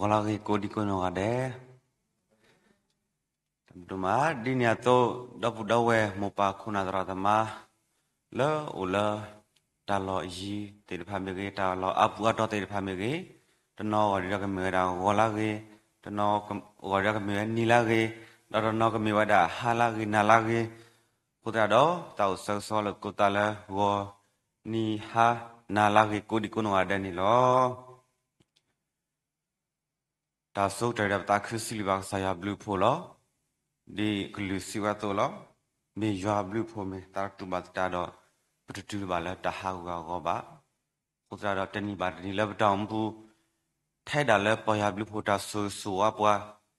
ဂီၤလၢဂ့ၤကိးဒံကိးနီၢ်ဂၤဒဲး, ဒ်န့ၣ်အသိး ဒီပုၢ်ဒီဝဲၢ်မိၢ်ပၢ်ခိၣ်နၢ်သရၣ်သမါ လၢအိၣ်လၢ တၢ်လီၢ်အယံၤသ့ၣ်တဖၣ်မ့ၢ်ဂ့ၤ, တၢ်လီၢ်အါပူၤအါတီၤသ့ၣ်တဖၣ်မ့ၢ်ဂ့ၤ, တနီၤဂီၢ်ဒီးကမ့ၢ်ဝဲဒၣ်ဂီၤလၢဂ့ၤ, တနီၤဂီၢ်ဒီးကမ့ၢ်ဝဲနံၤလၢဂ့ၤ, ဒီးတနီၤကမ့ၢ်ဝဲဒၣ်ဟါလၢဂ့ၤနၤလၢဂ့ၤ, အဃိသတးဒီး သးအိၣ်ဆၢဂ့ၤဆၢဝါလိာ်သကိးသးလၢဂီၤနံၤဟါနၤလၢဂ့ၤကိးဒံကိးနီၢ်ဂၤဒဲးန့ၣ်လီၤ. တၢ်ဆိကတၢၢ်ဒီးပသးခုစံးဘျုးဘၣ်ကစၢ်ယွၤဘျုးဖှိၣ်လီၤ. ဒ်ကလုၢ်စံးဝဲအသိးလီၤ. မ့ၢ်ယွၤဘျုးဖှိၣ်မ့ၢ်သးတတူၢ်ဘၣ်သတးဒီး ပတတုၤဘၣ်လၢတၢ်ဟးဂူာ်ဟးဂီၤဘၣ်. အဃိသတးဒီးတနံၤဘၣ်တနံၤလၢပတၢ်အိၣ်မူပူၤ ထဲဒၣ်လၢပီၢ်ယွၤဘျုးဖှိၣ်တၢ်ဆိၣ်ဂ့ၤဆိၣ်ဝါပှၤ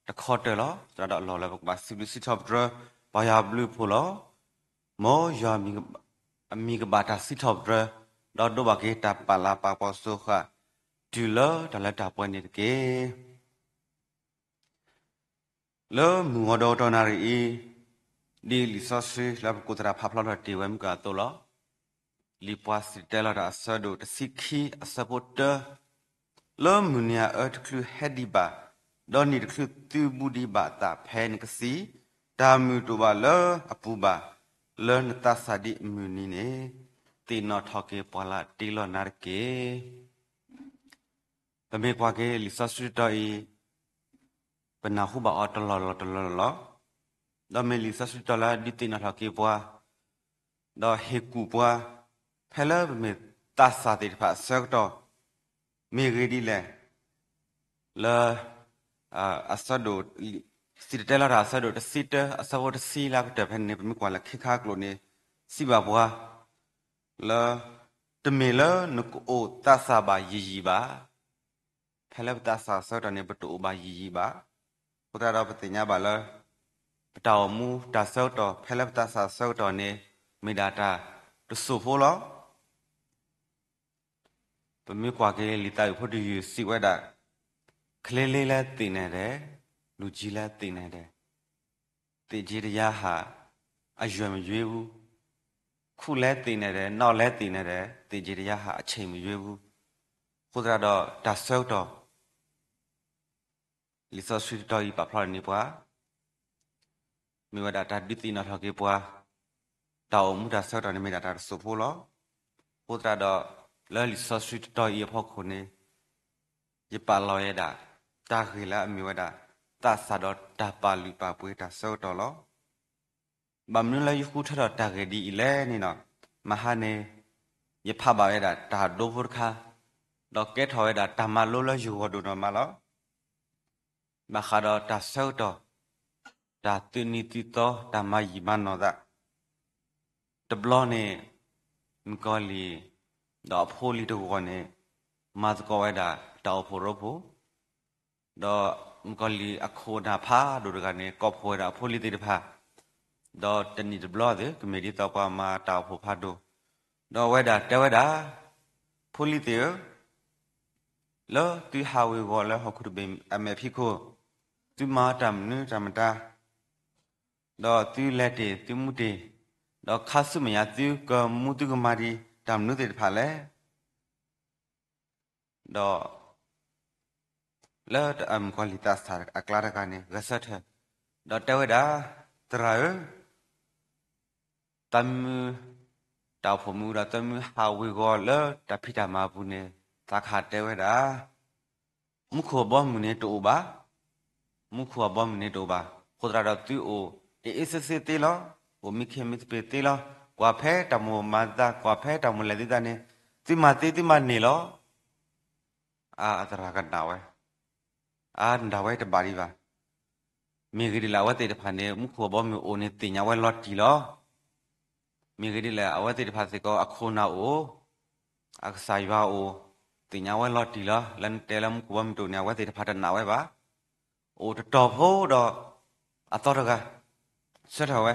တခီတၢၢ်လီၤ. သတးဒီးအလီၢ်လၢပကဘၣ်စံးဘျုးစံးထီၣ်ပတြၢၤ ပီၢ်ယွၤဘျုးဖှိၣ်လီၤ. မ်ယွၤအမံၤကဘၣ်တၢ်စံးထီၣ်ပတြၢၤ, ဒီးဒိးဘၣ်က့ၤတၢ်ပာ်လၤပာ်ကပီၤစိဃာ် တုၤလၢတၢ်လၢတၢ်ပှဲၤန့ၣ်တက့ၢ်. လၢမုၢ်ဂီၤဒီးတနၣ်ရံၣ်အံၤ, ဒ်လံာ်စီဆှံလၢပကိးသရၣ်ဖးဖျါထီၣ်တ့ၢ်ဝဲမုၢ်ကၢအသိးလီၤ. လံာ်ပှၤစံၣ်တဲၤတဲလီၤတၢ်အဆၢဒိၣ်တဆံခံအဆၢဖိတၢ လၢမုၢ်နံၤအအၢတချုးဟဲဒံးဘၣ်, ဒီးနံၣ်တချုးသုဘူးဒံးဘၣ်အသးဖဲနကစံး, တၢ်မုာ်တအိၣ်ဘၣ်လၢအပူၤဘၣ်, လၢနသးစၢ်ဒ်အမုၢ်နံၤန့ၣ်, သ့ၣ်နီၣ်ထီၣ်က့ၤပှၤလၢအတ့လီၤနၤတက့ၢ်. ပမ့ၢ်ကွၢ်က့ၤလံာ်စီဆှံတတီၤအံၤ, ပနၢ်ဟူဘၣ်အီၤတလီၢ်လီၢ်တလီၢ်လီၢ်လီၤ. ဒီးမ့ၢ်လံာ်စီဆှံတတီၤလၢဒုးသ့ၣ်နီၣ်ထီၣ်က့ၤပှၤ, ဒီးဟ့ၣ်ကူၣ်ပှၤ, ဖဲလၢပမ့ၢ်သးစၢ်သ့ၣ်တဖၣ်အဆၢကတီၢ်, မ့ၢ်ဂ့ၤဒ်လဲၣ်, လၢ အဆၢဒိၣ်, စံၣ်တဲၤတဲလီၤတၢ်အဆၢဒိၣ်တဆံတၢ အဆၢဖိတဆံလၢကတၢၢ်ဖဲန့ၣ် ပမ့ၢ်ကွၢ်လၢခံခါကျိာ်န့ၣ်, စံးဘၣ်ပှၤ လၢ တမ့ၢ်လၢနကအိၣ်သးစၢ်ဘၣ်ယံာ်ယံာ်ဘၣ်. ဖဲလၢပသးစၢ်အဆၢကတီၢ်န့ၣ် ပတအိၣ်ဘၣ်ယံာ်ယံာ်ဘၣ်. အဃိသတးဒီးပသ့ၣ်ညါဘၣ်လၢ ပတၢ်အိၣ်မူတၢ်ဆၢကတီၢ် ဖဲလၢပသးစၢ်အဆၢကတီၢ်န့ၣ် မ့ၢ်ဒၣ်တၢ်တစိၢ်ဖိလီၤ. ပမ့ၢ်ကွၢ်က့ၤလံာ်သးဝံၣ်ဖိတယုၢ်စံးဝဲဒၣ်, ချ့လေးလည်းသေနိုင်တယ်, လူကြီးလည်းသေနိုင်တယ်, သေခြင်းတရားဟာ အရွယ်မရွေးဘူး, ခုလည်းသေနိုင်တယ်, နောက်လည်းသေနိုင်တယ်, သေခြင်းတရားဟာ အချိန်မရွေးဘူး. အဃိသတးဒီးတၢ်ဆၢကတီၢ် လံာ်စီဆှံတတီၤအံၤပာ်ဖျါန့ၢ်ပှၤ မ့ၢ်ဝဲဒၣ်တၢ်ဒုးသ့ၣ်နီၣ်ထီၣ်က့ၤပှၤ, တၢ်အိၣ်မူတၢ်ဆၢကတီၢ်န့ၣ်မ့ၢ်ဒၣ်တၢ်တစိၢ်ဖိလီၤ. အဃိသတးဒီး လၢလံာ်စီဆှံတတီၤအံၤအဖီခိၣ်န့ၣ် ယပာ်လီၤဝဲဒၣ် တၢ်ဂ့ၢ်လၢအမ့ၢ်ဝဲဒၣ် သးစၢ်ဒီးတၢ်ပာ်လုၢ်ပာ်ပှ့ၤတၢ်ဆၢကတီၢ်လီၤ. ဘၣ်မနုၤလၢယဃုထၢထီၣ်တၢ်ဂ့ၢ်ဒ်အံၤလဲၣ်န့ၣ်လီၤ. မဟါန့ၣ် ယဖးဘၣ်ဝဲဒၣ်တၢ်ဒိဖိတခါ, ဒီးကဲထီၣ်ဝဲဒၣ်တၢ်မၤလိလၢယဂီၢ်ဒိၣ်နီၢ်မးလီၤ. ဘၣ်ဃးဒီးတၢ်ဆၢကတီၢ်, တၢ်သုးနံၤသုးသီ, တၢ်မၤယံာ်မၤနီၢ်သး, တဘျီန့ၣ် မုၣ်ကီၤလံၢ် ဒီးအဖိလံၤတဂီၢ်န့ၣ် မၤသကိးဝဲဒၣ်တၢ်အိၣ်ဖှိၣ်ရိဖှိၣ်, ဒီးမုၣ်ကီၤလံၢ်အခိၣ်အနၢ်ဖးဒိၣ်တဂၤန့ၣ် ကိးဖှိၣ်ဝဲဒၣ်အဖိလံၤသ့ၣ်တဖၣ်, ဒီးတနံၣ်တဘျီသ့ၣ် ကမ့ၢ်ဒ်သိးပှၤမၤတၢ်အိၣ်ဖှိၣ်ဖးဒိၣ်, ဒီးအဝဲဒၣ်တဲဝဲဒၣ်, ဖိလံၤသ့ၣ်ဧၢ, လၢသုဟးဝ့ၤဝီၤလၢဟီၣ်ခိၣ်တဘ့ၣ်အမဲာ်ဖံးခိၣ်, သုမၤတၢ်မနုၤတၢ်မတၤ, ဒီးသုလဲၤတ့ၢ်သုမူတ့ၢ်, ဒီးခါဆူမဲာ်ညါသုကမူသုကမၤဒံး တၢ်မနုၤသ့ၣ်တဖၣ်လဲၣ်. ဒီး လၢမုၣ်ကီၤလံၢ်သးစၢ်အကျါတဂၤန့ၣ် ဂဲၤဆၢထၢၣ်, ဒီးတဲဝဲဒၣ်, သရၣ်ဧၢ, သးမုၢ် တၢ်အိၣ်ဖှိၣ်မုၢ်ဒီးသးမုၢ်ဟးဝ့ၤဝီၤလၢတၢ်ဖံးတၢ်မၤအပူၤန့ၣ်, သးကဟးတဲဝဲဒၣ်, မူခိၣ်အဘီအမုၢ်န့ၣ်တအိၣ်ဘၣ်. မူခိၣ်အဘီအမုၢ်န့ၣ်တအိၣ်ဘၣ်. အဃိသတးဒီးသုအိၣ် အ့ၣ်အ့ၣ်စ့စ့သ့လီၤ. အိၣ်မံခ့မံသပ့ၤသ့လီၤ. ကွၢ်ဖဲတၢ်မိၣ်မၤသး, ကွၢ်ဖဲတၢ်မိၣ်လဲၢ်သုသးန့ၣ်, သုမၤသ့သုမၤန့ၢ်လီၤ. အါ အသရၣ်ကနၣ်ဝဲ, အါ နဒၣ်ဝဲတဘၣ်ဒံးဘၣ်. မ့ၢ်ဂ့ၤဒ်လဲၣ် အဝဲသ့ၣ်တဖၣ်န့ၣ် မူခိၣ်အဘီအမုၢ်အိၣ်န့ၣ်သ့ၣ်ညါဝဲလီၤတံၢ်လီၤ. မ့ၢ်ဂ့ၤဒ်လဲၣ် အဝဲသ့ၣ်တဖၣ်စ့ၢ်ကီးအခိၣ်နၢ်အိၣ်, အကစၢ်ယွၤအိၣ်, သ့ၣ်ညါဝဲလီၤတံၢ်လီၤ. လၢနတဲလၢမူခိၣ်ဘီမုၢ်တအိၣ်န့ၣ် အဝဲသ့ၣ်တဖၣ်တနာ်ဝဲဘၣ်. အိၣ်တတီၤဖိဒီး အသီတဂၤ ဆၢထၢၣ်ဝဲ,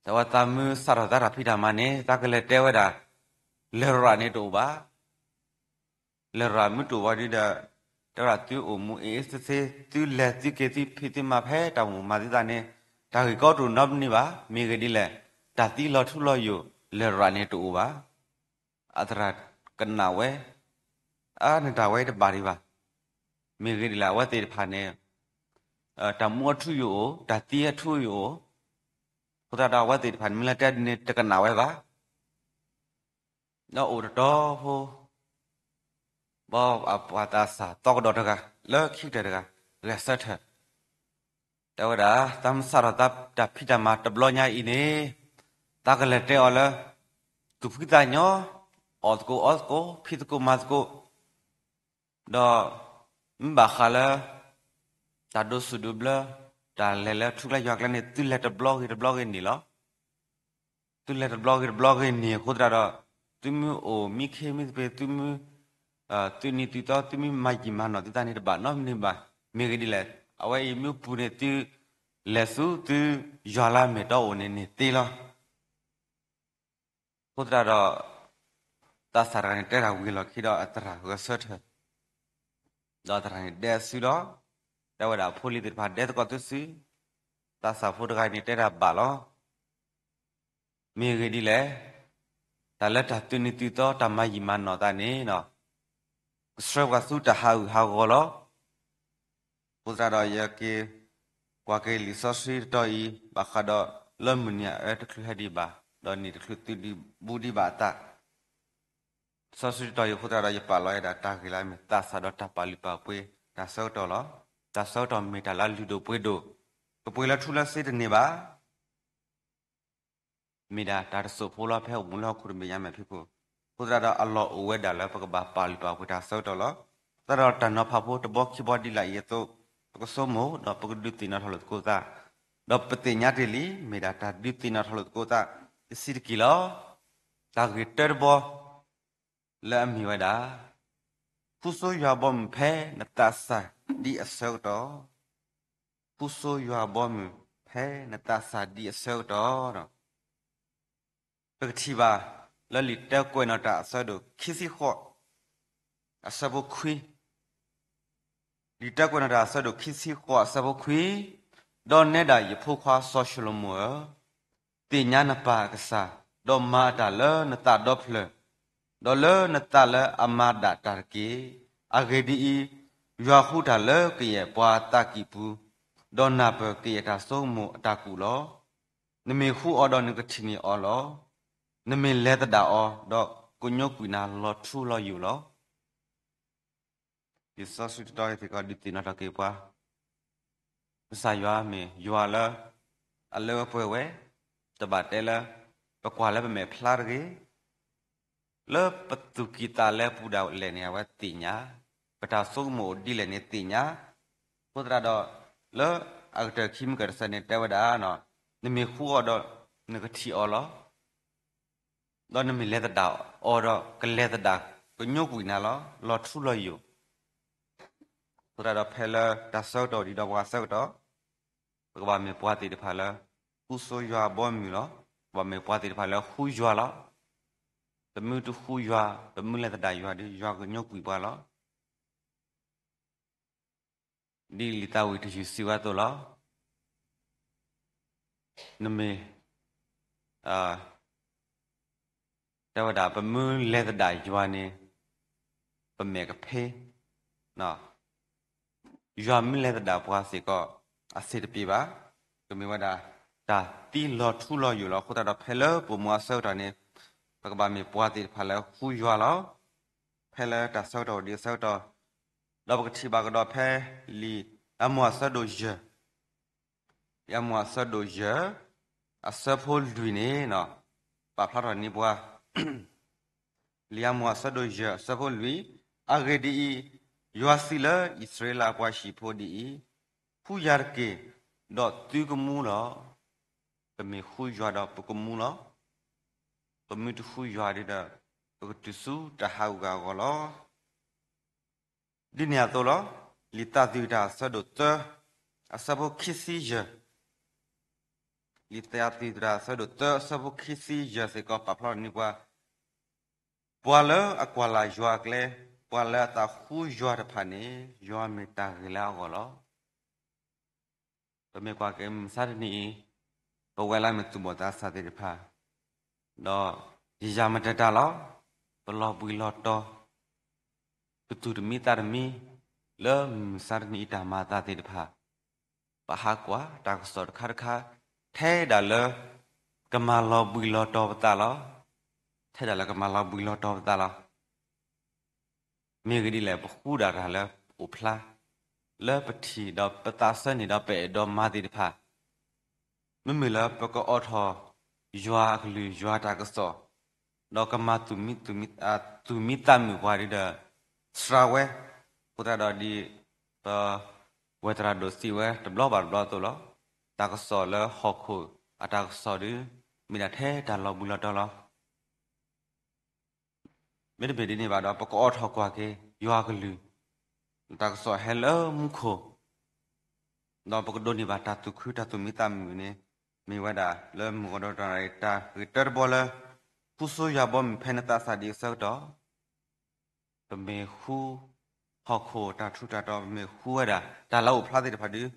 တဲဝဲသးမုၢ်စးထီၣ်သးတၢ်ဖံးတၢ်မၤန့ၣ် သးကလဲၤတဲဝဲဒၣ် လရာ်န့ၣ်တအိၣ်ဘၣ်. လရာ်မ့ၢ်တအိၣ်ဘၣ်ဒီး, တဲဝဲဒၣ်သုအိၣ်မူအ့ၣ်အ့ၣ်စ့စ့, သုလဲၤသုက့ၤသုဖံးသုမၤဖဲတၢ်မိၣ်မၤသုသးန့ၣ်, တၢ်ဂ့ၢ်ကီတအိၣ်နီတမံၤဘၣ်. မ့ၢ်ဂ့ၤဒ်လဲၣ်, တၢ်သံလီၤထူလီၤယိာ် လရာ်န့ၣ်တအိၣ်ဘၣ်. အသရၣ်ကနၣ်ဝဲ, အါ နဒၣ်ဝဲတဘၣ်ဒံးဘၣ်. မ့ၢ်ဂ့ၢ်ဒ်လဲၣ် အဝဲသ့ၣ်တဖၣ်န့ၣ် တၢ်မူအထူအယိာ်အိၣ်, တၢ်သံအထူအယိာ်အိၣ်, အဃိသတးဒီးအဝဲသ့ၣ်တဖၣ်န့ၣ် မ့ၢ်လၢတဲဒ်န့ၣ်တကနၣ်ဝဲဘၣ်. ဒီးအိၣ်တတီဖိ ဘၣ်အပှၤသးစၢ်သီကဒီးတဂၤ လၢခံကတၢၢ်တဂၤ ဂဲၤဆၢထၢၣ် တဲဝဲဒၣ် သးမုၢ်ဆးထီၣ်သးတၢ်ဖံးတၢ်မၤတဘျီညါအံၤန့ၣ် သးကလဲၤတဲအီၤလၢ သူၣ်ဖှံသးညီ, အီၣ်သကိးအီသကိး ဖံးသကိးမၤသကိး, ဒီး မ့ၢ်ဘၣ်ဃးလၢ တၢ်ဒိးစူၣ်ဒိးဘျၢ တၢ်လဲၤလၢထူကျါယွၤကျါန့ၣ် သုလဲၤတဘျီဂ့ၤတဘျီဂ့ၤန့ၣ်လီၤ. သုလဲၤတဘျီဂ့ၤတဘျီဂ့ၤန့ၣ်အဃိသတးဒီး သုမ့ၢ်အိၣ်မံခ့မံသပ့ၤ သုမ့ၢ် သုနံၤသုသီ သုမ့ၢ်မၤယံာ်မၤနီၢ်သုသးန့ၣ်တဘၣ်နီတမံၤဘၣ်. မ့ၢ်ဂ့ၢ်ဒ်လဲၣ် အဝဲအံၤမ့ၢ်ပူၤန့ၣ် သုလဲၤဆူသု ယွၤလၢအမ့ၢ်တီအိၣ်န့ၣ်န့ၣ်သ့လီၤ. အဃိသတးဒီး သးစၢ်တဂၤန့ၣ် တဲတၢ်ဝံၤလီၢ်ခံဒီးအသရၣ်ဂဲၤဆၢထၢၣ်, ဒီးသရၣ်န့ၣ်ဒဲစုလီၤ. တဲဝဲဒၣ်အဖိလံၤသ့ၣ်တဖၣ် ဒဲသကိးသုစု, သးစၢ်ဖိတဂၤန့ၣ်တဲတၢ်ဘၣ်လီၤ. မ့ၢ်ဂ့ၢ်ဒ်လဲၣ်, တၢ်လၢတၢ်သုနံၤသုသီ တၢ်မၤယံာ်မၤနီၢ်သးန့ၣ် ကဆှၢပှၤဆူတၢ်ဟးဂူာ်ဟးဂီၤလီၤ. အဃိသတးဒီး ယက့ၤကွၢ်က့ၤလံာ်စီဆှံတတီၤအံၤ ဘၣ်ဃးဒီးလၢမုၢ်နံၤအအၢတချုးဟဲဒံးဘၣ်, ဒီးနံၣ်တချုးသုဒံးဘူးဒံးဘၣ်အသး စီဆှံတတီၤအံၤအဃိသတးဒီး ယပာ်လီၤဝဲဒၣ်တၢ်ဂ့ၢ်လၢအမ့ၢ်သးစၢ်ဒီးတၢ်ပာ်လုၢ်ပာ်ပှ့ၤ, တၢ်ဆၢကတီၢ်လီၤ. တၢ်ဆၢကတီၢ်မ့ၢ်တၢ်လၢအလုၢ်ဒိၣ်ပှ့ၤဒိၣ်, ကပှ့ၤလၢထူလၢစ့တန့ၢ်ဘၣ်. မ့ၢ်ဒၣ်တၢ်တစိၢ်ဖိလၢဖဲအိၣ်မူလၢဟီၣ်ခိၣ်တဘ့ၣ်ညါမဲာ်ဖံးခိၣ်, အဃိသတးဒီးအလီၢ်အိၣ်ဝဲဒၣ်လၢပကဘၣ်ပာ်လုၢ်ပာ်ပှ့ၤတၢ်ဆၢကတီၢ်လီၤ. သတးဒီးတၢ်နီၤဖးဖိတဘီခံဘီဒ်လဲၣ်အံၤအသိး, ပကဆိကမိၣ် ဒီးပကဒုးသ့ၣ်နီၣ်ထီၣ်လိာ်သကိးသး, ဒီးပသ့ၣ်ညါတ့ၢ်လံ မ့ၢ်ဒၣ်တၢ်ဒုးသ့ၣ်နီၣ်ထီၣ်လိာ်သကိးသး တဆံးတက့ၢ်လီၤ. တၢ်ဂ့ၢ်တၢတဘီ လၢအမ့ၢ်ဝဲဒၣ် ဃူဆိယွၤဘီမုၢ်ဖဲနသးစၢ်ဒံးအဆၢကတီၢ်, ဃူဆိယွၤဘီမုၢ်ဖဲနသးစၢ်ဒံးအဆၢကတီၢ်. ပကထံၣ်ဘၣ်လၢလံာ်တၢကွဲးနီၣ်တၢ်အဆၢဒိၣ်ခံဆံဃိး အဆၢဖိခွံ, လံာ်တၢကွဲးနီၣ်တၢ်အဆၢဒိၣ်ခံဆံဃိးအဆၢဖိခွံ, ဒီးနဲဒၣ်ယဖိခွါစီၤၡလိၤမိၣ်ဧၢ, သ့ၣ်ညါနပၢ်အကစၢ်, ဒီးမၤအတၢ်လၢနသးဒီဖျၢၣ်, ဒီးလၢနသးလၢအမၤဒၣ်တၢ်တက့ၢ်. အဂ့ၢ်ဒ်အံၤ, ယွၤဃုတၢ်လၢကယဲၢ်ပှၤသးကံၢ်ပူၤ, ဒီးနၢ်ပၢၢ်ကယဲၢ်တၢ်ဆိကမိၣ်အတၢ်ကူၣ်လီၤ. နမ့ၢ်ဃုအီၤဒီးနကထံၣ်န့ၢ်အီၤလီၤ. နမ့ၢ်လဲၤသဒၣ်အီၤဒီးကညိကွံာ်နၤလီၤထူလီၤယိာ်လီၤ. လံာ်စီဆှံတတီၤအံၤစ့ၢ်ကီးဒုးသ့ၣ်နီၣ်ထီၣ်က့ၤပှၤ ကစၢ်ယွၤမ့ၢ်ယွၤလၢ အလၢအပှဲၤဝဲ, တဘၣ်တဲလၢ ပကွၢ်လၢပမဲာ်ဖျါတဂ့ၤ, လၢပသူၣ်ကံၢ်သးလဲပူၤဒၣ်လဲာ်န့ၣ် အဝဲသ့ၣ်ညါ, ပတၢ်ဆိကမိၣ်အိၣ်ဒ်လဲၣ်န့ၣ်သ့ၣ်ညါ, အဃိသတးဒီး လၢအကတၢၢ်ခံမုၢ်ကတၢၢ်တဆၢန့ၣ် တဲဝဲဒၣ်, နမ့ၢ်ဃုအီၤဒီး နကထံၣ်အီၤလီၤ. ဒီးနမ့ၢ်လဲၤသဒၣ်အီၤဒီး ကလဲၤသဒၣ်ကညိကွံာ်နၤလီၤ, လီၤထူလီၤယိာ်. အဃိသတးဒီးဖဲလၢတၢ်ဆၢကတီၢ်ဒ်ဒီးပှၤဆၢကတီၢ်, ပကဘၣ်မ့ၢ်ပှၤသ့ၣ်တဖၣ်လၢ ဃူဆိယွၤဘီမုၢ်လီၤ. ပဘၣ်မ့ၢ်ပှၤသ့ၣ်တဖၣ်လၢဃူယွၤလီၤ. ပမ့ၢ်တဃူယွၤ, ပမ့ၢ်လဲၤသဒၣ်ယွၤဒီး ယွၤကညိကွံာ်ပှၤလီၤ. ဒ်လံာ်သးဝံၣ်တယုၢ်စံးဝဲအသိးလီၤ. နမ့ၢ် တဲဝဲဒၣ် ပမ့ၢ်လဲၤသဒၣ်ယွၤန့ၣ် ပမဲာ်ကဖ့, ယွၤမ့ၢ်လဲၤသဒၣ်ပှၤစ့ၢ်ကီး အဆ့ၣ်တပျ့ၤဘၣ်. ကမ့ၢ်ဝဲဒၣ် တၢ်သံလီၤထူလီၤယိာ်လီၤ. အဃိသတးဒီးဖဲလၢပအိၣ်မူအဆၢကတီၢ်န့ၣ် ပကဘၣ်မ့ၢ်ပှၤသ့ၣ်တဖၣ်လၢဃူယွၤလီၤ. ဖဲလၢတၢ်ဆၢကတီၢ်အိၣ်ဒံးအဆၢကတီၢ်, ဒီးပကထံၣ်ဘၣ်ကဒီးဖဲလံာ်အမိၢ်အဆၢဒိၣ်ယဲၢ် လံာ်အမိၢ်အဆၢဒိၣ်ယဲၢ် အဆၢဖိလွံၢ်န့ၣ် ပာ်ဖျါထီၣ်န့ၢ်ပှၤ, လံာ်အမိၢ်အဆၢဒိၣ်ယဲၢ် အဆၢဖိလွံၢ်, အဂ့ၢ်ဒ်အံၤ, ယွၤစံးလၢအံၣ်စရ့လးအပှၤဟံၣ်ဖိဒ်အံၤ, ဃုယၤတက့ၢ်, ဒီးသုကမူလီၤ. ပမ့ၢ်ဃုယွၤဒီးပကမူလီၤ. ပမ့ၢ်တဃုယွၤဒီး ပကတုၤဆူတၢ်ဟးဂူာ်ဟးဂီၤလီၤ. ဒ်န့ၣ်အသိးလီၤ. လံာ်သးသယုၢ်တၢ်အဆၢဒိၣ်သၢ အဆၢဖိခံဆံယဲၢ်, လံာ်သးသယုၢ်တၢ်အဆၢဒိၣ်သၢ အဆၢဖိခံဆံယဲၢ်စ့ၢ်ကီး ပာ်ဖျါန့ၢ်ပှၤ, ပှၤလၢအကွၢ်လၢ်ယွၤအကျဲ, ပှၤလၢအသးဃုယွၤတဖၣ်န့ၣ် ယွၤမ့ၢ်တၢ်ဂ့ၤလၢအဂီၢ်လီၤ. ပမ့ၢ်ကွၢ်က့ၤမုၢ်မဆါတနံၤအံၤ, ပဝဲလၢမ့ၢ်သူၣ်ဘီၣ်သးစၢ်သ့ၣ်တဖၣ်, ဒီးယံာ်ယံာ်မတၤတၢ်လီၤ, ပလီၤဘှံးလီၤတီၤ, ပသူၣ်တမံသးတမံ, လၢမုၢ်မဆါတနံၤအံၤတၢ်မၤအသးသ့ၣ်တဖၣ်, ပဟးကွၢ်တၢ်ကစီၣ်တခါတခါ, ထဲဒၣ်လၢ ကမၤလီၤဘှံးလီၤတီၤပသးလီၤ. ထဲဒၣ်လၢကမၤလီၤဘှံးလီၤတီၤပသးလီၤ. မ့ၢ်ဂ့ၢ်ဒ်လဲၣ် ပဃုဒၣ်တၢ်လၢအိၣ်ဖျါ လၢပထံၣ်ဒီးပသးဆၢန့ၢ်ဒီးပအဲၣ်ဒိးမၤသ့ၣ်တဖၣ်, မ့မ့ၢ်လၢပကအိးထီၣ်ယွၤအကလုၢ်ယွၤတၢ်ကစီၣ်, ဒီးကမၤသူၣ်မံသးမုာ်ပှၤဒ်ဒီး စှၤဝဲ, အဃိသတးဒီးဒ် ပဝဲသရၣ်ဒိၣ်စံးဝဲတဘျီဘၣ်တဘျီအသိးလီၤ. တၢ်ကစီၣ်လၢဟီၣ်ခိၣ်အတၢ်ကစီၣ်ဒီး မ့ၢ်ဒၣ်ထဲတၢ်လီၤဘှံးလီၤတီၤလီၤ. မ့တမ့ၢ်ဒ်န့ၣ်ဘၣ်ဒီး ပကအိးထီၣ်ကွၢ်က့ၤ ယွၤကလုၢ်, တၢ်ကစီၣ်ဟဲလၢမူခိၣ်, ဒီးပကဒိးန့ၢ်ဘၣ်တၢ်သူၣ်ခုတၢ်သူၣ်မံသးမုာ်န့ၣ်, မ့ၢ်ဝဲဒၣ်လၢမုၢ်ဂီၤဒီးတနံၤအံၤ တၢ်ဂ့ၢ်တၢတဘီလၢ ဃူဆိယၤဘီမုၢ်ဖဲနသးစၢ်ဒံးအဆၢကတီၢ်, ပမ့ၢ်ဃူ ဟီၣ်ခိၣ်တၢ်ထူးတၢ်တီၤ ပမ့ၢ်ဃူဝဲဒၣ် တၢ်လၢအိၣ်ဖျါသ့ၣ်တဖၣ်ဒီး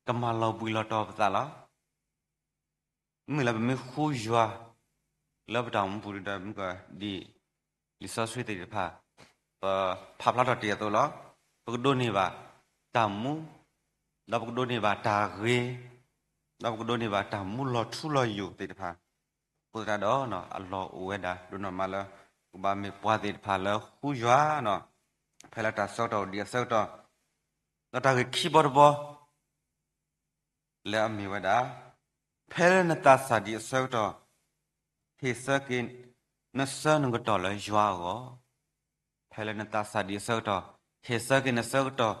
ကမၤလီၤဘှံးလီၤတီၤပသးလီၤ. မ့မ့ၢ်လၢပမ့ၢ်ဃူယွၤ လၢပတၢ်အိၣ်မူပူၤဒီး မ့ၢ်ကဒ် လံာ်စီဆှံသ့ၣ်တဖၣ် ပဖးဖျါထီၣ်တ့ၢ်အသိးလီၤ. ပကဒိးန့ၢ်ဘၣ်တၢ်မူ, ဒီးပကဒိးန့ၢ်ဘၣ်တၢ်ဂ့ၤ, ဒီးပကဒိးန့ၢ်ဘၣ်တၢ်မူလီၤထူလီၤယိာ်သ့ၣ်တဖၣ်, အဃိသတးဒီး အလီၢ်အိၣ်ဝဲဒၣ်ဒိၣ်နီၢ်မးလၢ ကဘၣ်မ့ၢ်ပှၤသ့ၣ်တဖၣ်လၢဃူယွၤ ဖဲလၢတၢ်ဆၢကတီၢ်အိၣ်ဒံးအဆၢကတီၢ်, ဒီးတၢ်ဂ့ၢ်ခံဘီတဘီ လၢအမ့ၢ်ဝဲဒၣ်, ဖဲလၢနသးစၢ်ဒံးအဆၢကတီၢ်, ဟ့ၣ်ဆၢက့ၤနဆၢနကတီၢ်လၢယွၤအဂီၢ်, ဖဲလၢနသးစၢ်ဒံးအဆၢကတီၢ်, ဟ့ၣ်ဆၢက့ၤနဆၢကတီၢ်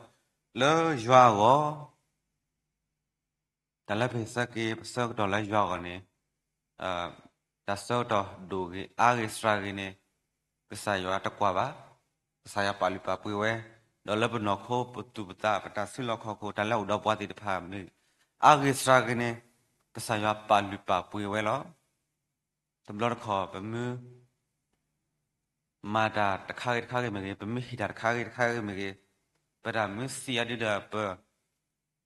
လၢယွၤအဂီၢ်. တၢ်လၢပဟ့ၣ်ဆၢက့ၤပဆၢကတီၢ်လၢယွၤအဂီၢ်န့ၣ်, တၢ်ဆၢကတီၢ်ဒိၣ်ဂ့ၤအါဂ့ၤစှၤဂ့ၤန့ၣ်, ကစၢ်ယွၤတကွၢ်ဘၣ်. ကစၢ်ယွၤပာ်လုၢ်ပာ်ပှ့ၤဝဲ, ဒီးလၢပနီၢ်ခိပသူၣ်ပသး ပတၢ်စုလီၢ်ခီၣ်ခိၣ် တၢ်လၢအအိၣ်ဒီးပှၤသ့ၣ်တဖၣ်မ့ၢ်ဂ့ၤ, အါဂ့ၤစှၤဂ့ၤန့ၣ်, ကစၢ်ယွၤပာ်လုၢ်ပာ်ပှ့ၤဝဲလီၤ. တဘျီတခီၣ်ပမ့ၢ် မၤတၢ်တခါဂ့ၤတခါဂ့ၤမ့ၢ်ဂ့ၤ, ပမ့ၢ်ဟ့ၣ်တၢ်တခါဂ့ၤတခါဂ့ၤမ့ၢ်ဂ့ၤ, ပတၢ်မ့ၢ်စံးအီၤဒ်ဒီးပ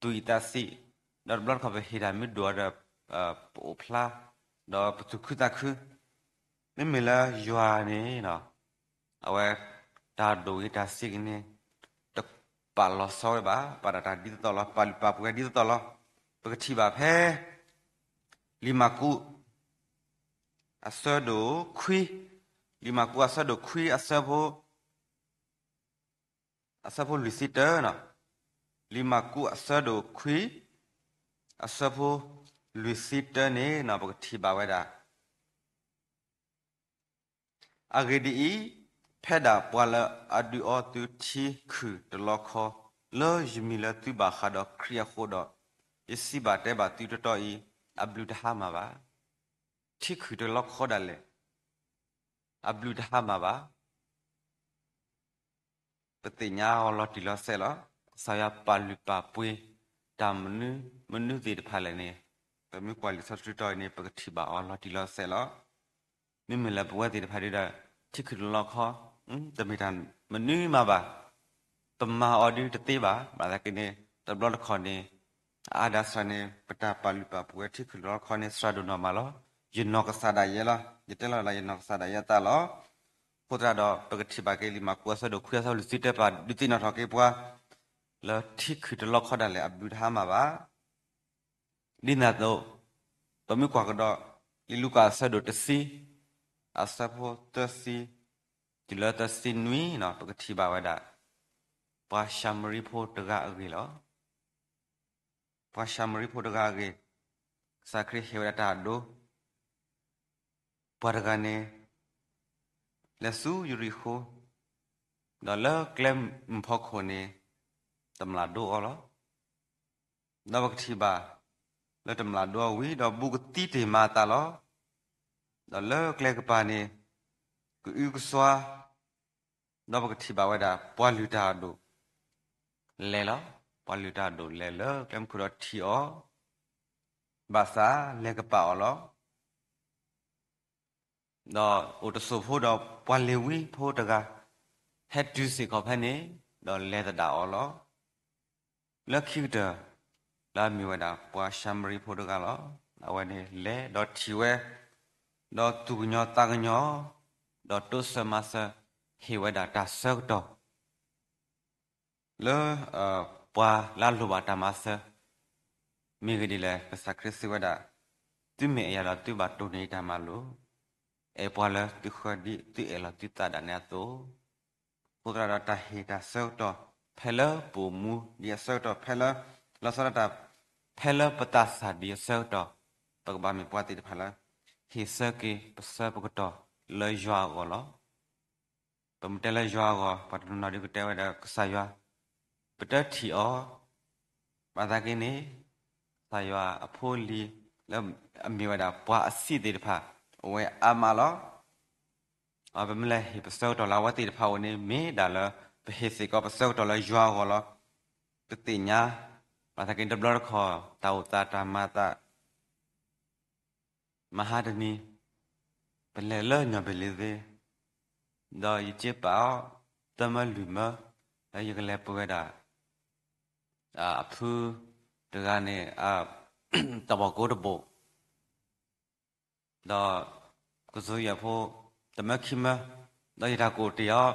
သူၣ်အံၣ်သးဆံး, ဒီးတဘျီတခီၣ်ပဟ့ၣ်တၢ်မ့ၢ်ဒိၣ်အီၤဒီး ပအိၣ်ဖျါ, ဒီးပသူၣ်ခုသးခု, မ့မ့ၢ်လၢယွၤန့ၣ် အဝဲ တၢ်ဒိၣ်ဂ့ၤတၢ်ဆံးဂ့ၤန့ၣ် တပာ်လီၤဆီဝဲဘၣ်, ပာ်ဒၣ်တၢ်ဒ်သိးသိးလီၤ, ပာ်လုၢ်ပာ်ပှ့ၤဒ်သိးသိးလီၤ. ပကထံၣ်ဘၣ်ဖဲ လံာ်မၢ်ကူး အဆၢဒိၣ်ခွံ, လံာ်မၢ်ကူးအဆၢဒိၣ်ခွံအဆၢဖိ အဆၢဖိလွံၢ်ဆံတၢ, လံာ်မၢ်ကူးအဆၢဒိၣ်ခွံ အဆၢဖိလွံၢ်ဆံတၢန့ၣ် ပကထံၣ်ဘၣ်ဝဲဒၣ် အဂ့ၢ်ဒ်အံၤ, ဖဲဒၣ်ပှၤလၢအဒုးအီသုထံခုၣ်တလီခီ, လၢယမံၤလၢသုဘၣ်ဃးဒီးခရံာ်အဃိဒီး, ယစံးဘၣ်တဲဘၣ်သုတီတီအံၤ, အဘျုးတဟါမၢ်ဘၣ်. ထံခုၣ်တလီခီဒၣ်လဲာ်, အဘျုးတဟါမၢ်ဘၣ်. ပသ့ၣ်ညါအီၤလီၤတံၢ်လီၤဆဲးလီၤ. ကစၢ်ယွၤပာ်လုၢ်ပာ်ပှ့ၤ တၢ်မနုၤမနုၤသ့ၣ်တဖၣ်လဲၣ်န့ၣ်, ပမ့ၢ်ကွၢ်လံာ်စီဆှံတီတီအံၤန့ၣ် ပကထံၣ်ဘၣ်အီၤလီၤတံၢ်လီၤဆဲးလီၤ. မ့မ့ၢ်လၢပဝဲသ့ၣ်တဖၣ်ဒ်ဒီး ထံခုၣ်တလီခီ, တမ့ၢ်တၢ်မနုၤမးဘၣ်. ပမၤအီၤဒုတသ့ဘၣ်. ဘၣ်သနာ်က့န့ၣ် တဘျီတခီၣ်န့ၣ် အါဒၣ်စှၤန့ၣ် ပတၢ်ပာ်လုၢ်ပာ်ပှ့ၤဝဲထံခုၣ်တလီခီန့ၣ် စှၤဒိၣ်နီၢ်မးလီၤ. ယနီၢ်ကစၢ်ဒၣ်ယဲလီၤ. ယတဲလီၤလၢယနီၢ်ကစၢ်ဒၣ်ယဲအသးလီၤ. အဃိသတးဒီး ပကထံၣ်ဘၣ်က့ၤလံာ်မၢ်ကူးအဆၢဒိၣ်ခွံအဆၢဖိလွံၢ်ဆံတၢ ပာ်ဒုးသ့ၣ်နီၣ်ထီၣ်က့ၤပှၤ လၢထံခုၣ်တလီခီဒၣ်လဲာ် အဘျုးတဟါမၢ်ဘၣ်. ဒ်န့ၣ်အသိး ပမ့ၢ်ကွၢ်ကဒီး လံာ်လူၤကၣ်အဆၢဒိၣ်တဆံ အဆၢဖိသၢဆံ တုၤလၢသၢဆံနွံန့ၣ် ပကထံၣ်ဘၣ်ဝဲဒၣ် ပှၤၡၤမရံဖိတဂၤအဂ့ၢ်လီၤ. ပှၤၡၤမရံဖိတဂၤအဂ့ၢ်, ကစၢ်ခရံာ်ဟ့ၣ်ဝဲဒၣ်တၢ်အဒိ, ပှၤတဂၤန့ၣ် လဲၤဆူယရံၣ်ဃိၤ, ဒီးလၢကျဲမုၢ်ဖီခိၣ်န့ၣ် တမျာ်ဒိအီၤလီၤ. ဒီးပကထံၣ်ဘၣ် လၢတမျာ်ဒိအီၤဝံၤ ဒီးဘူးကသံတ့ၢ်မၤအသးလီၤ. ဒီးလၢကျဲကပၤန့ၣ် ကအုကစွါ, ဒီးပကထံၣ်ဘၣ်ဝဲဒၣ် ပှၤလုၢ်တၢ်အဒိၣ် လဲၤလီၤ. ပှၤလုၢ်တၢ်အဒိၣ်လဲၤလၢကျဲမုၢ်ခိၣ်ဒီးထံၣ်အီၤ, ဘၣ်ဆၣ်လဲၤကပာ်အီၤလီၤ. ဒီးအိၣ်တဆိးဖိဒီးပှၤလ့ၤဝံဖိတဂၤ ဟဲတုၤစ့ၢ်ကီးဖဲန့ၣ်, ဒီးလဲၤသဒၣ်အီၤလီၤ. လၢခံကတၢၢ် လၢအမ့ၢ်ဝဲဒၣ်ပှၤၡၤမရံဖိတဂၤလီၤ. အဝဲန့ၣ်လဲၤဒီးထံၣ်ဝဲ, ဒီးသူၣ်ကညီၤသးကညီၤ, ဒီးတိစၢၤမၤစၢၤ ဟ့ၣ်ဝဲဒၣ်တၢ်ဆၢကတီၢ် လၢ ပှၤလၢအလိၣ်ဘၣ်တၢ်မၤစၢၤ, မ့ၢ်ဂ့ၢ်ဒ်လဲၣ် ကစၢ်ခရံာ်စံးဝဲဒၣ်, သုမ့ၢ်အဲၣ်ယၤဒီး သုဘၣ်တိၢ်န့ၢ်ယတၢ်မၤလိာ်, အဲၣ်ပှၤလၢသုဃၢၤဒ်သုအဲၣ်လီၤသုသးဒၣ်နဲအသိး, အဃိသတးဒီးတၢ်ဟ့ၣ်တၢ်ဆၢကတီၢ် ဖဲလၢပအိၣ်မူဒံးအဆၢကတီၢ် ဖဲလၢ လီၤဆီဒၣ်တၢ် ဖဲလၢပသးစၢ်ဒံးအဆၢကတီၢ်, ပကဘၣ်မ့ၢ်ပှၤသ့ၣ်တဖၣ်လၢ ဟ့ၣ်ဆၢက့ၤပဆၢပကတီၢ်လၢယွၤအဂီၢ်လီၤ. ပမ့ၢ်တဲလၢယွၤအဂီၢ် ပှၤတနီၤနီၤဒုးကတဲဝဲဒၣ်ကစၢ်ယွၤ ပတထံၣ်အီၤ, ဘၣ်သနာ်က့န့ၣ် ကစၢ်ယွၤအဖိအလံၤ လၢအမ့ၢ်ဝဲဒၣ်ပှၤအဆံးသ့ၣ်တဖၣ် အဝဲအါမးလီၤ. ပမ့ၢ်လဲၤဟ့ၣ်ပဆၢကတီၢ်လၢအဝဲသ့ၣ်တဖၣ်အအိၣ်န့ၣ် မ့ၢ်ဒၣ်လၢ ပဟ့ၣ်စ့ၢ်ကီးပဆၢကတီၢ်လၢယွၤအဂီၢ်လီၤ. ပသ့ၣ်ညါ ဘၣ်သနာ်က့တဘျီတခီၣ် တၢ်အိၣ်သးတၢ်မၤသး မဟါတနံၤ ပလဲၤလၢညီၣ်ဘ့ၣ်လ့ၤသ့, ဒီးယစ့ပာ်အီၤ သၢမၢလွံၢ်မၢ လၢယကလဲၤပှ့ၤဝဲဒၣ် အဖုတဂၤန့ၣ် တၢ်ဘီၣ်ကိတဘိၣ်, ဒီးကစၢ်ယွၤဖိ တမၢခံမၢ, ဒီးယတၢ်ကိၢ်တ့ၢ်အီၤ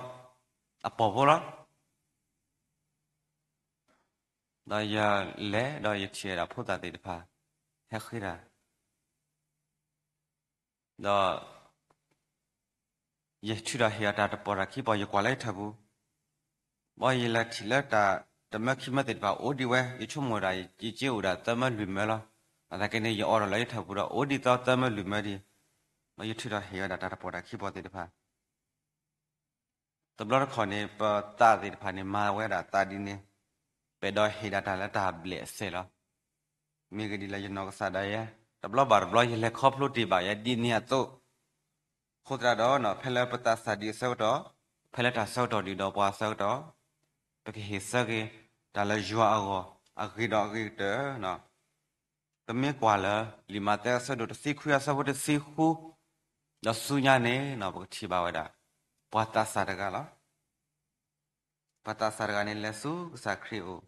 အပီၢ်ဖိလီၤ. ဒီးယလဲၤဒီးယထံၣ်ဝဲဒၣ်ဖိသၣ်သ့ၣ်တဖၣ် ဟဲဃ့တၢ်, ဒီး ယထုးထီၣ်ဟ့ၣ်အီၤတၢ်တပီၢ်တၢ်ခံပီၢ် ယကွၢ်လၢယထၢၣ်ပူၤ, ဘၣ်ယလဲၤထံၣ်လၢတၢ်တမၢခံမၢသ့ၣ်တဖၣ်အိၣ်ဒံးဝဲ ယဆိကမိၣ်ဒၣ် ယစ့အိၣ်ဒၣ်သၢမၢလွံၢ်မၢလီၤ. ဘၣ်သနာ်က့န့ၣ် ယအိးထီၣ်လၢယထၢၣ်ပူၤဒီး အိၣ်ဒံးသီသၢမၢလွံၢ်မၢဒံး, ဘၣ်ယထုးထီၣ်ဟ့ၣ်ဝဲဒၣ်တၢ်တပီၢ်တၢ်ခံပီၢ်သ့ၣ်တဖၣ် တဘျီတခီၣ်န့ၣ် ပသးသ့ၣ်တဖၣ်န့ၣ် မၤဝဲဒၣ်သးဒ်န့ၣ်, ပအဲၣ်ဒိးဟ့ၣ်ဒၣ်တၢ်လၢတၢ်ဘျဲၣ်အစဲးလီၤ. မ့ၢ်ဂ့ၢ်ဒ်လဲၣ်ယနီၢ်ကစၢ်ဒၣ်ယဲ, တဘျီဘၣ်တဘျီယလဲၤခီဖျိတ့ၢ်ဘၣ်ယဲဒ်န့ၣ်အသိး, အဃိသတးဒီး ဖဲလၢပသးစၢ်ဒံးအဆၢကတီၢ်, ဖဲလၢတၢ်ဆၢကတီၢ်ဒံးဒီးပှၤအဆၢကတီၢ်, ပကဟ့ၣ်ဆၢက့ၤ တၢ်လၢယွၤအဂီၢ် အဂ့ၤဒီးအဂ့ၤကတၢၢ် ပမ့ၢ်ကွၢ်လၢ လံာ်မးသဲအဆၢဒိၣ်တဆံခွံအဆၢဖိတဆံဃု, ဒီးဆူညါန့ၣ် ပကထံၣ်ဘၣ်ဝဲဒၣ် ပှၤသးစၢ်တဂၤလီၤ. ပှၤသးစၢ်တဂၤန့ၣ် လဲၤဆူကစၢ်ခရံာ်အအိၣ်,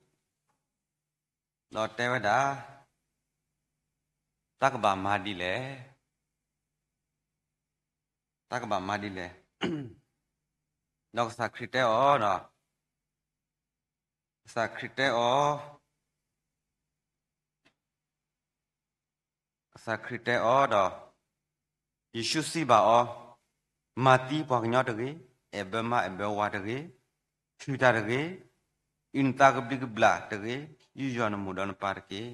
ဒီးတဲဝဲဒၣ်, တၢ်ကဘၣ်မၤဒ်လဲၣ်, တၢ်ကဘၣ်မၤဒ်လဲၣ်, ဒီးကစၢ်ခရံာ်တဲအီၤ, ကစၢ်ခရံာ်တဲအီၤ ကစၢ်ခရံာ်တဲအီၤဒီး, ယ့ၣ်ၡူးစံးဘၣ်အီၤ, မၤသံပှၤကညီတဂ့ၤ, အဲၣ်ဘၢမါအဲၣ်ဘၢဝၤတဂ့ၤ, ထုးတၢ်တဂ့ၤ, အုၣ်နသးကဘျံးကဘျၣ်တဂ့ၤ, ယူးယီၣ်နမိၢ်ဒီးနပၢ်တက့ၢ်.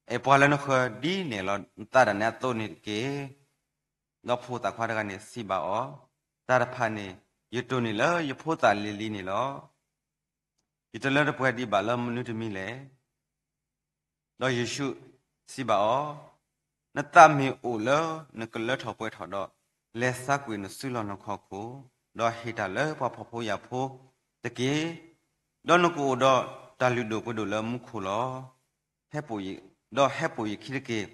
အဲၣ်ပှၤလၢနဃၢၤဒ်န့ၣ်လီၤ, နသးဒၣ်နဲအသိးန့ၣ်တက့ၢ်. ဒီးဖိသၣ်ခွါတဂၤန့ၣ်စံးဘၣ်အီၤ, တၢ်တဖၣ်န့ၣ် ယတိၢ်န့ၢ်လၢယဖိသၣ်လံၤလံၤန့ၣ်လီၤ. ယတလၢတပှဲၤဒံးဘၣ်လၢမနုၤတမံၤလဲၣ်. ဒီးယ့ၣ်ၡူးစံးဘၣ်အီၤ, နသးမ့ၢ်အိၣ်လၢနကလၢထီၣ်ပှဲၤထီၣ်ဒီး, လဲၤဆါကွံာ်နစုလီၢ်နခီၣ်ခိၣ်, ဒီးဟ့ၣ်တၢ်လၢပှၤဖှီၣ်ဖိယာ်ဖိတက့ၢ်. ဒီးနကအိၣ်ဒီးတၢ်လုၢ်ဒိၣ်ပှ့ၤဒိၣ်လၢမူခိၣ်လီၤ. ဟဲပိာ်ယခံတက့ၢ်.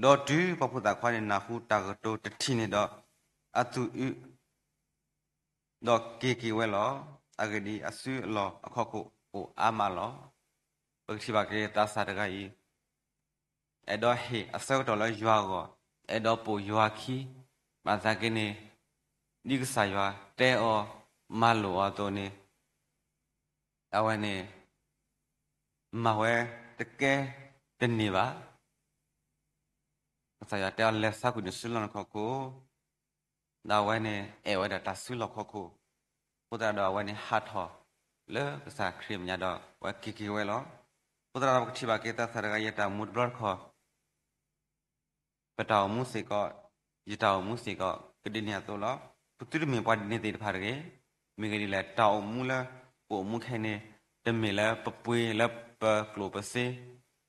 ဒီးတုၤပှၤဖိသၣ်ခွါန့ၣ်နၢ်ဟူတၢ်ကတိၤတထံၣ်န့ၣ်ဒီး, အသူၣ်အုး ဒီးက့ၤက့ၤဝဲလီၤ. အဂ့ၢ်ဒ်အံၤ, အစုအလီၢ်အခီၣ်ခိၣ်အိၣ်အါမးလီၤ. ပကထံၣ်ဘၣ်က့ၤသးစၢ်တဂၤအံၤ, အဲၣ်ဒိးဟ့ၣ်အဆၢကတီၢ်လၢယွၤအဂီၢ်, အဲၣ်ဒိးပိာ်ယွၤခံ, ဘၣ်သနာ်က့န့ၣ်, ဒ်ကစၢ်ယွၤတဲအီၤ, မၤလိာ်အီၤအသိးန့ၣ်, အဝဲန့ၣ် မၤဝဲတကဲတန့ၢ်ဘၣ်. ကစၢ်ယွၤတဲအီၤ လဲၤဆါကွံာ်နစုလီၢ်နခီၣ်ခိၣ်, ဒီးအဝဲန့ၣ် အဲၣ်ဝဲဒၣ်တၢ်စုလီၢ်ခီၣ်ခိၣ်, အဃိသတးဒီးအဝဲန့ၣ် ဟးထီၣ်လၢကစၢ်ခရံာ်အမဲာ်ညါဒီး အဝဲက့ၤက့ၤဝဲလီၤ. အဃိသတးဒီးပကထံၣ်ဘၣ်က့ၤသးစၢ်တဂၤအံၤအတၢ်အိၣ်မူတဘျီတခီၣ် ပတၢ်အိၣ်မူစ့ၢ်ကီး, ယတၢ်အိၣ်မူစ့ၢ်ကီး ကဒ်န့ၣ်အသိးလီၤ. ပသုတမ့ၢ်ပှၤဒ်န့ၣ်သ့ၣ်တဖၣ်တဂ့ၤ. မ့ၢ်ဂ့ၢ်ဒ်လဲၣ်, တၢ်အိၣ်မူလၢပအိၣ်မူခဲအံၤန့ၣ်, တမ့ၢ်လၢပပှ့ၤလၢပကျိၣ်ပစ့,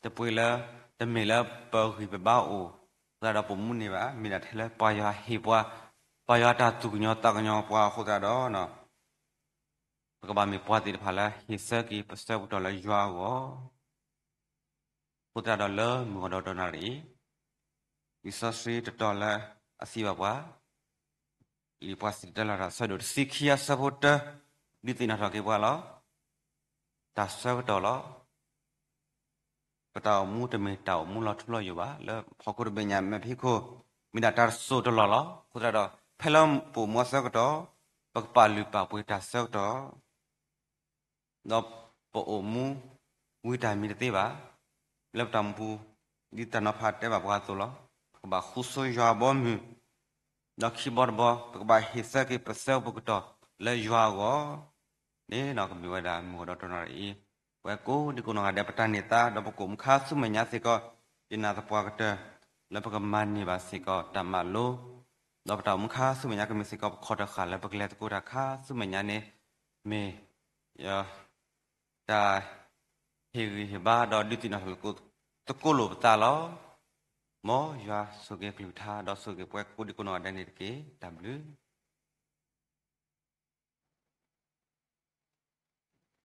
တပှ့ၤလၢ, တမ့ၢ်လၢပဂံၢ်ပဘါအိၣ်အဃိသတးဒီးပအိၣ်မူန့ၢ်ဘၣ်. မ့ၢ်ဒၣ်ထဲလၢပှၤယွၤဟ့ၣ်ပှၤ, ပှၤယွၤတၢ်သူၣ်ကညီၤသးကညီၤပှၤအဃိသတးဒီး ပကဘၣ်မ့ၢ်ပှၤသ့ၣ်တဖၣ်လၢဟ့ၣ်ဆၢက့ၤပဆၢကတီၢ်လၢယွၤအဂီၢ်. အဃိသတးဒီးလၢမုၢ်ဂီၤဒီးတနၣ်ရံၣ်အံၤ, လံာ်စီဆှံတတီၤလၢအစံးဘၣ်ပှၤ, လံာ်ပှၤစံၣ်တဲၤတဲလီၤတၢ်ဆၢဒိၣ်တဆံခံအဆၢဖိတၢ, ဒုးသ့ၣ်နီၣ်ထီၣ်က့ၤပှၤလီၤ. တၢ်ဆၢကတီၢ်လီၤ. ပတၢ်အိၣ်မူတမ့ၢ်တၢ်အိၣ်မူလီၤထူလီၤယိာ်ဘၣ်, လၢဟီၣ်ခိၣ်တဘ့ၣ်ညါမဲာ်ဖံးခိၣ်, မ့ၢ်ဒၣ်တၢ်တစိၢ်တလီၢ်လီၤ. အဃိသတးဒီး ဖဲလၢပအိၣ်မူအဆၢကတီၢ်, ပကပာ်လုၢ်ပာ်ပှ့ၤတၢ်ဆၢကတီၢ် ဒီး ပအိၣ်မူ ဝံတၢ်မံတသ့ဘၣ်. လၢပတၢ်အိၣ်မူပူၤ ဒ်တၢ်နီၤဖးတဲဘၣ်ပှၤအသိးလီၤ. ပကဘၣ်ဃူဆိယွၤအဘီအမုၢ်, ဒီးခံဘီတဘီ ပကဘၣ်ဟ့ၣ်သၢက့ၤပသၢပကတီၢ်လၢယွၤအဂီၢ်န့ၣ် ကမ့ၢ်ဝဲဒၣ်မုၢ်ဂီၤဒီတနံၤအံၤ, ပဝဲကိးဒံကိးနီၢ်ဂၤဒဲး ပတၢ်န့ၢ်သါ ဒီးပကအိၣ်မူခါဆူမဲာ်ညါစ့ၢ်ကီး ယနာ်သပှၢ်ကတၢၢ် လၢပကမၤန့ၢ်ဘၣ်စ့ၢ်ကီးတၢ်မၤလိ, ဒီးပတၢ်အိၣ်မူခါဆူမဲာ်ညါကမ့ၢ်စ့ၢ်ကီး ပခီၣ်တဃာ်လၢပကလဲၤသကိးတၢ်ခါဆူမဲာ်ညါန့ၣ် မ့ၢ် တၢ်ဟ့ၣ်ဂံၢ်ဟ့ၣ်ဘါ ဒီးဒုးသ့ၣ်နီၣ်ထီၣ်သကိးလိာ်ပသးလီၤ. မ်ယွၤဆိၣ်ဂ့ၤကလုၢ်ကထါ ဒီးဆိၣ်ဂ့ၤပဝဲကိးဒံကိးနီၢ်ဂၤဒဲးန့ၣ်တက့ၢ်. တၢ်ဘျုး